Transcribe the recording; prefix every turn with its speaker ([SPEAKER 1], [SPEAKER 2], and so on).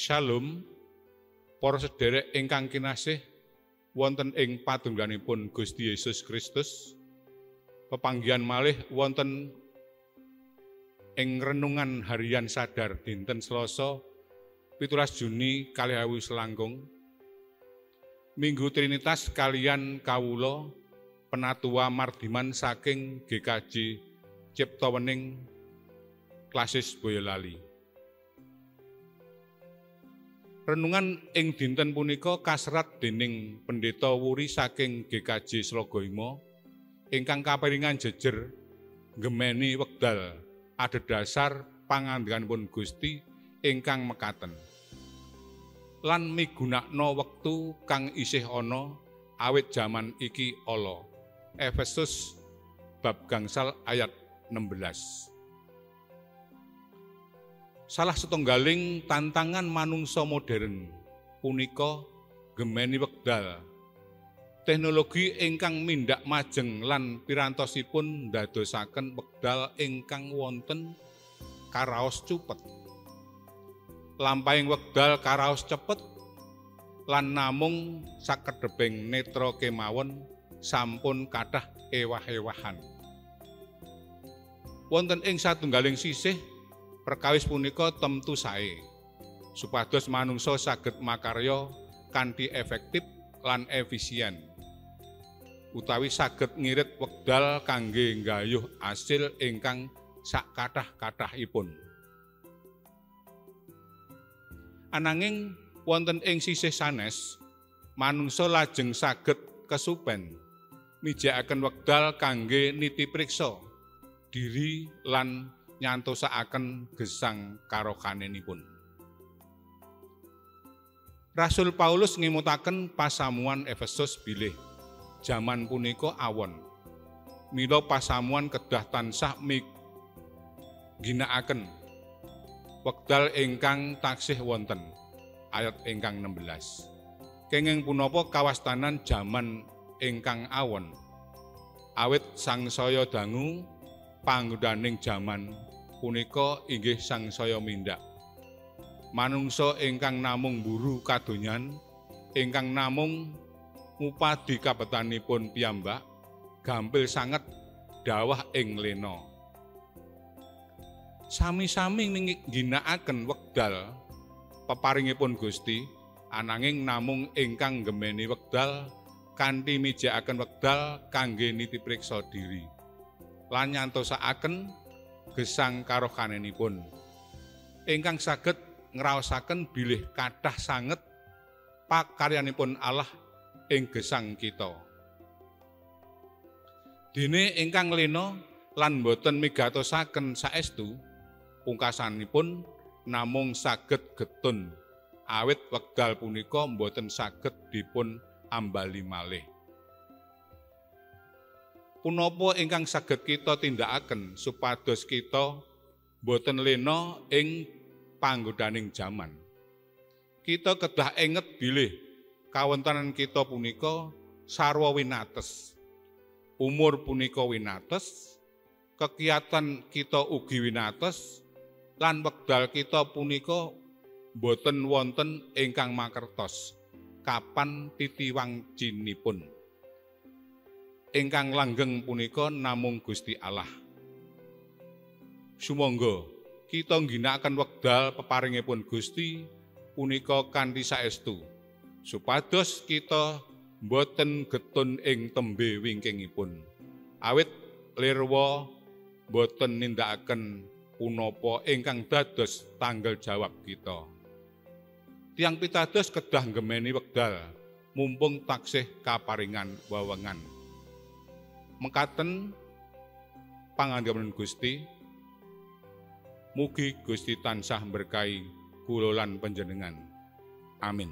[SPEAKER 1] Shalom, para sederek ingkang kinasih wonten ing patungganipun Gusti Yesus Kristus. Pepanggihan malih wonten ing renungan harian sadar dinten Selasa 17 Juni 2021. Minggu Trinitas kalian kawula Penatua Mardiman saking GKJ Ciptowening Klasis Boyolali. Renungan ing dinten punika kaserat dening Pendeta Wuri saking GKJ Slogohimo ingkang kaparingan jejer nggemeni wekdal adhedhasar pangandikanipun Gusti ingkang mekaten. Lan migunakno wektu kang isih ana awit jaman iki ala. Efesus bab 5 ayat 16. Salah setunggaling tantangan manungsa modern punika gemeni wekdal. Teknologi ingkang mindak majeng lan pirantosipun ndadosaken wekdal ingkang wonten karaos cupet. Lampahing wekdal karaos cepet lan namung sakedheping netra kemawon sampun kathah ewah-ewahan. Wonten ing satunggaling sisih perkawis punika temtu sae supados manungsa saged makarya kanthi efektif lan efisien utawi saged ngirit wekdal kangge nggayuh asil ingkang sakathah-kathahipun. Ananging wonten ing sisih sanes manungsa lajeng saged kesupen mijakaken wekdal kangge niti priksa diri lan nyantosakaken gesang karohanenipun. Rasul Paulus ngemutaken pasamuan Efesus bilih jaman punika awon. Mila pasamuan kedah tansah miginakaken wekdal ingkang taksih wonten ayat ingkang 16. Kenging punapa kawastanan jaman ingkang awon. Awit sangsaya dangu panggodaning jaman punika inggih sangsaya mindak. Manungsa ingkang namung mburu kadonyan, ingkang namung ngupadi kabetanipun piyambak, gampil sanget dawah ing lena. Sami-sami ngginakaken wekdal peparingipun Gusti, ananging namung ingkang nggemeni wekdal kanthi mijakaken wekdal kangge niti priksa diri lan nyantosakaken gesang karohanenipun ingkang saged ngraosaken bilih kathah sanget pakaryanipun Allah ing gesang kita. Dene ingkang lena lan boten migatosaken saestu pungkasanipun namung saged getun awit wekdal punika boten saged dipun ambali malih. Punapa ingkang saged kita tindakaken supados kita boten lena ing panggodaning jaman? Kita kedah inget bilih kawontenan kita punika sarwa winates. Umur punika winates, kegiatan kita ugi winates, lan wekdal kita punika boten wonten ingkang makertos kapan titiwangcinipun. Ingkang langgeng punika namung Gusti Allah. Sumangga kita ngginakaken wekdal peparingipun Gusti punika kanthi saestu supados kita boten getun ing tembe wingkingipun. Awit lirwa boten nindakaken punapa ingkang dados tanggal jawab kita. Tiang pitados kedah nggemeni wekdal mumpung taksih kaparingan wewengan. Mekaten pangandikan Gusti, mugi Gusti tansah berkahi kula lan panjenengan. Amin.